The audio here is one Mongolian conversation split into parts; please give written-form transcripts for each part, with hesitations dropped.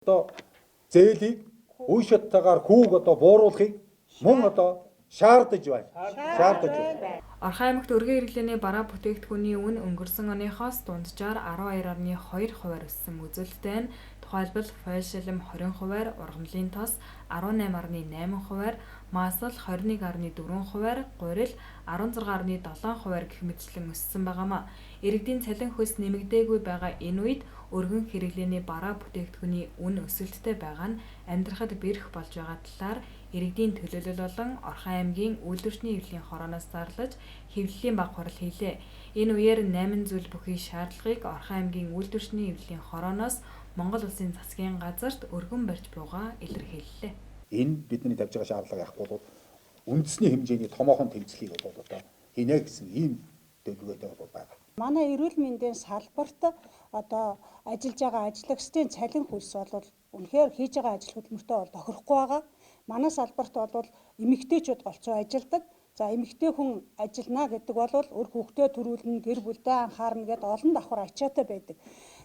Одоо зээлийг үе шаттайгаар хүүг одоо бууруулахыг мөн одоо шаардаж байна. Шаардаж байна. Орхон аймагт өргөн хэрэглээний бараа бүтээгдэхүүний үн өнгөрсөн оныхоос дунджаар 12.2 хувиар өссөн үзүүлэлттэй нь. Тухайлбал, фойшилм 20 хувиар, ургамлын тос 18.8 хувиар, маасал 21.4 хувиар, гурил 16.7 хувиар гэх мэтчлэн өссөн байгаамаа. Иргэдийн цалин хөлс нэмэгдээгүй байгаа энэ үед өргөн хэрэглээний бараа бүтээгдэхүүний үн өсөлттэй байгаа нь амьдрахад бэрх болж байгаа талаар иргэдийн төлөөлөл болон Орхон аймгийн үйлдвэрчний хэвлэлийн хорооноос зарлаж хэвлэлийн бага хурал хийлээ. Энэ үеэр 8 зүйл бүхий шаардлагыг Орхон аймгийн үйлдвэрчний хэвлэлийн хорооноос Монгол Улсын засгийн газарт өргөн барьж буйгаа илэрхийллээ. Энэ бидний тавьж байгаа шаардлага яахгүй бол үндэсний хэмжээний томоохон тэмцлийг бол одоо хийнэ гэсэн ийм төлөвлөгөөтэй бол байгаа. Манай эрүүл мэндийн салбарт одоо ажиллаж байгаа ажиллагчдын цалин хөлс бол үнэхээр хийж байгаа ажил хөдөлмөртөө бол тохирохгүй байгаа. Манай салбарт бол эмэгтэйчүүд голцоо ажилладаг. За, эмэгтэй хүн ажиллана гэдэг бол үр хүүхдээ төрүүлнэ, гэр бүлдээ анхаарна гэдээ олон давхар ачаатай байдаг.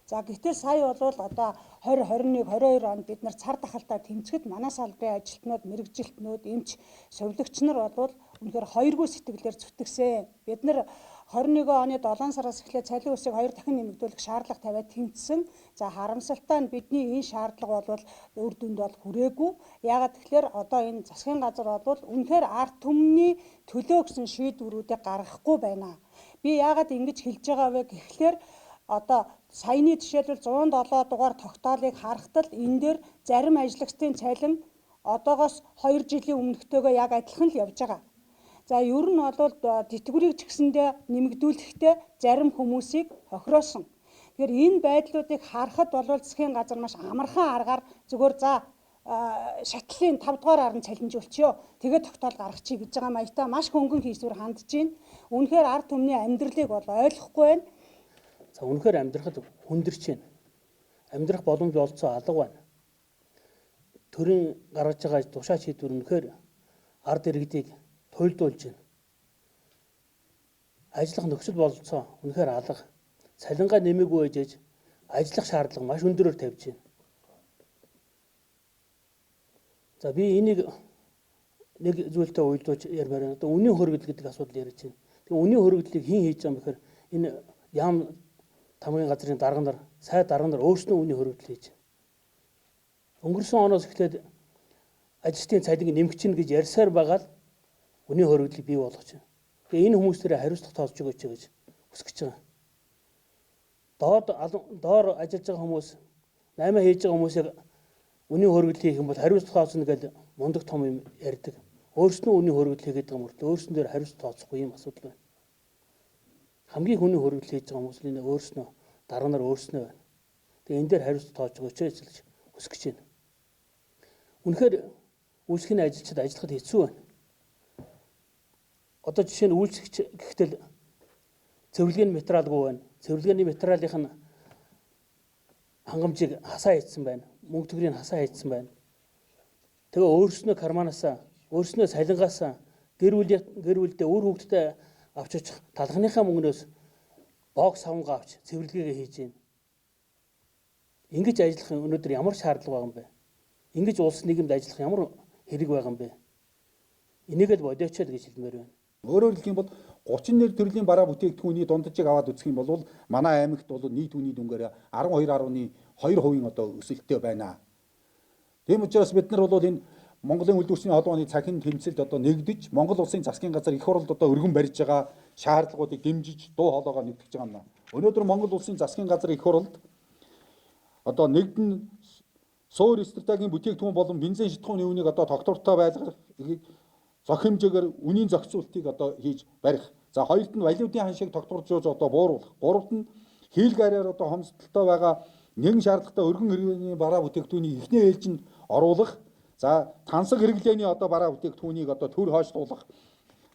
За, гэтэл сая бол одоо 20, 21, 22 онд бид нар цар тахалтай тэмцэхэд манай салбарын ажилтнууд, мэргэжилтнүүд, эмч, сувилагч нар бол үнэхээр хоёргүй сэтгэлээр зүтгэсэн. Бид нар 21 оны 7 сараас эхлээд цалин өсийг хоёр дахин нэмэгдүүлэх шаардлага тавиад тэмцсэн. За, харамсалтай нь бидний энэ шаардлага бол үр дүнд бол хүрээгүй. Яагаад тэгэхээр одоо энэ засгийн газар бол үнэхээр ард түмний төлөө гэсэн шийдвэрүүдийг гаргахгүй байна. Би яагаад ингэж хэлж байгаа вэ гэхлээр одоо саяны жишээлбэл 107 дугаар тогтоолыг харахад л энэ дээр зарим ажиллагчдын цалин одоогоос 2 жилийн өмнөхтэйгөө яг адилхан л явж байгаа. За, ер нь бол тэтгэврийг ч гэсэндээ нэмэгдүүлэхдээ зарим хүмүүсийг хохироосон. Тэгэхээр энэ байдлуудыг харахад бол засгийн газар маш амархан аргаар зүгээр за шатлалын 5 дугаар ар нь цалинжуулчихё. Тэгээд тогтоол гаргачих гэж байгаа маягтай маш хөнгөн хийсвэр хандж байна. Үнэхээр ард түмний амьдралыг бол ойлгохгүй байна. За, үнэхээр амьдрахад хүндэрч байна. Амьдрах боломж олцоо алга байна. Төрийн гаргаж байгаа тушаа шийдвэр үнэхээр ард иргэдийг туйлдуулж байна. Ажиллах нөхцөл бололцоо үнэхээр алга. Цалингаа нэмээгүй байж ажиллах шаардлага маш өндөрөөр тавьж байна. За, би энийг нэг зүйлтэй уялдуулж ярмаар байна. Одоо үнийн хөргөдөл гэдэг асуудал ярьж байна. Тэгээ үнийн хөргөдлийг хэн хийж байгаа юм бэхээр энэ яам тамгын газрын дарга нар, сайд дарга нар өөрснөө үнийн хөргөдөл хийж байна. Өнгөрсөн оноос эхлээд ажилтны цалинг нэмэх чинь гэж ярьсаар байгаа л үнийн хөргөдлийг бий болгож байна. Тэгээ энэ хүмүүс дээр хариуцлага тооцож өгөөч гэж хүсэж байгаа. Доод доор ажиллаж байгаа хүмүүс, 8 хийж байгаа хүмүүсийг үнийн хөргөдөл хийх юм бол хариуцлага тооцно гэж мундаг том юм ярьдаг. Өөрснөө үнийн хөргөдөл хийгээд байгаа мөртлөө өөрсөн дээр хариуцлага тооцохгүй юм асуудал байна. Хамгийн хүний хөргөдөл хийж байгаа хүмүүс энэ өөрснөө дарга нар өөрснөө байна. Тэгээ энэ дээр хариуцлага тооцож өгөөч гэж хүсэж байна. Үнэхээр үйлчлэгийн ажилчид ажиллахад хэцүү байна. Одоо жишээ нь үйлчлэгч гэхтэл цэвэрлэгээний материалгүй байна. Цэвэрлэгээний материалынх нь хангамжийг хасаа хийцэн байна. Мөнгө төгрөгийг хасаа хийцэн байна. Тэгээ өөрснөө карманаасаа, өөрснөө цалингаасаа гэр бүлдээ үр хөвгтдээ авч очих талхныхаа мөнгнөөс бог савнгаа авч цэвэрлэгээгээ хийж байна. Ингэж ажиллах өнөөдөр ямар шаардлага байгаа юм бэ? Ингэж улс нийгэмд ажиллах ямар хэрэг байгаа юм бэ? Энийг л бодооч л гэж хэлмээр байна. Өөрөөр хэлэх юм бол 31 төрлийн бараа бүтээгдэхүүний дунджийг аваад үзэх юм бол манай аймагт бол нийт үнийн дүнгээр 12.2% одоо өсөлттэй байна. Тийм учраас бид нар бол энэ Монголын үйлдвэрчний холбооны цахим тэмцэлд одоо нэгдэж Монгол Улсын засгийн газар их хурлд одоо өргөн барьж байгаа шаардлагуудыг дэмжиж дуу хоолойгоо нэгтгэж байгаа юм байна. Өнөөдөр Монгол Улсын засгийн газар их хурлд одоо нэгдэн суур стратегийн бүтээгдэхүүн болон бензин шатахууны үнийг одоо тогтвортой байлгахыг зох хэмжээгээр үнийн зохицуултыг одоо хийж барих. За, хоёрт нь валютын ханшийг тогтворжуулж одоо бууруулах. Гуравт нь хийл гараар одоо хомсдолтой байгаа нэгэн шаардлагатай өргөн хэрэглээний бараа бүтээгдэхүүнийг эхний ээлжинд оруулах. За, тансаг хэрэглээний одоо бараа бүтээгдэхүүнийг одоо төр хойшлуулах.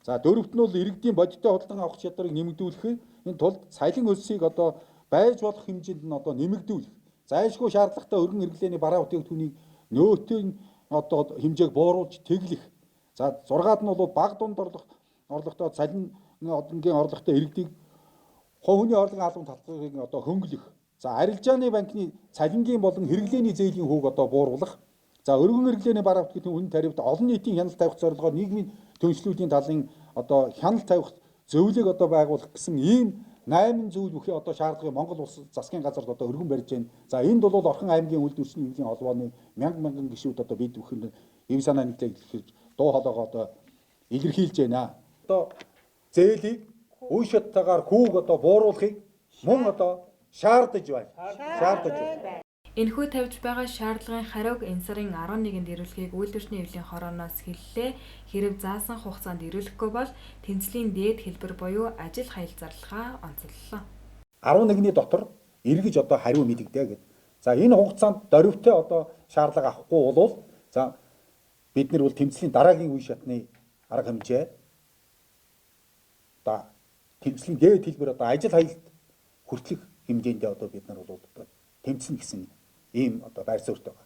За, дөрөвт нь бол иргэдийн бодиттой худалдан авах чадварыг нэмэгдүүлэх. Энэ тулд цалин өсөлтийг одоо байж болох хэмжээнд нь одоо нэмэгдүүлэх. Зайлшгүй шаардлагатай өргөн хэрэглээний бараа бүтээгдэхүүнийг нөөтийн одоо хэмжээг бууруулж тэглэх. За, зургаад нь бол баг дунд орлоготой цалин одонгийн орлоготой иргэдийг хувь хүний орлогын албан татварыг одоо хөнгөлөх. За арилжааны банкны цалингийн болон хэрэглээний зээлийн хүүг одоо бууруулах. За өргөн хэрэглээний бараа бүтээгдэхүүний үнэ тарифт олон нийтийн хяналт тавих зорилгоор нийгмийн түншлүүдийн талын одоо хяналт тавих зөвлөг одоо байгуулах гэсэн ийм 8 зүйл бүхий одоо шаардлагыг Монгол Улс засгийн газарт одоо өргөн барьж байна. За энд бол Орхон аймгийн үйлдвэрчний эвлийн холбооны мянган мянган гишүүд одоо бид бүхэн эв санаа нэгтлээ илэрхийлж дуу хоолойгоо одоо илэрхийлж байна. Одоо зээлийг үе шаттайгаар хүүг одоо бууруулахыг мөн одоо шаардаж байна. Шаардаж байна. Энэхүү тавьж байгаа шаардлагын хариуг энэ сарын 11-нд ирүүлэхийг үйлдвэрчний эвлийн хорооноос хэллээ. Хэрэв заасан хугацаанд ирүүлэхгүй бол тэмцлийн дээд хэлбэр буюу ажил хаял зарлахаа онцоллоо. 11-ний дотор эргэж одоо хариу мэдэгдэ гэд. За энэ хугацаанд дөрвтэй одоо шаардлага авахгүй болвол за бид нар бол тэмцлийн дараагийн үе шатны арга хэмжээ одоо тэмцлийн дээд хэлбэр одоо ажил хаялт хүртэлх хэмжээндээ одоо бид нар бол одоо тэмцэнэ гэсэн ийм одоо байр суурьтай байна.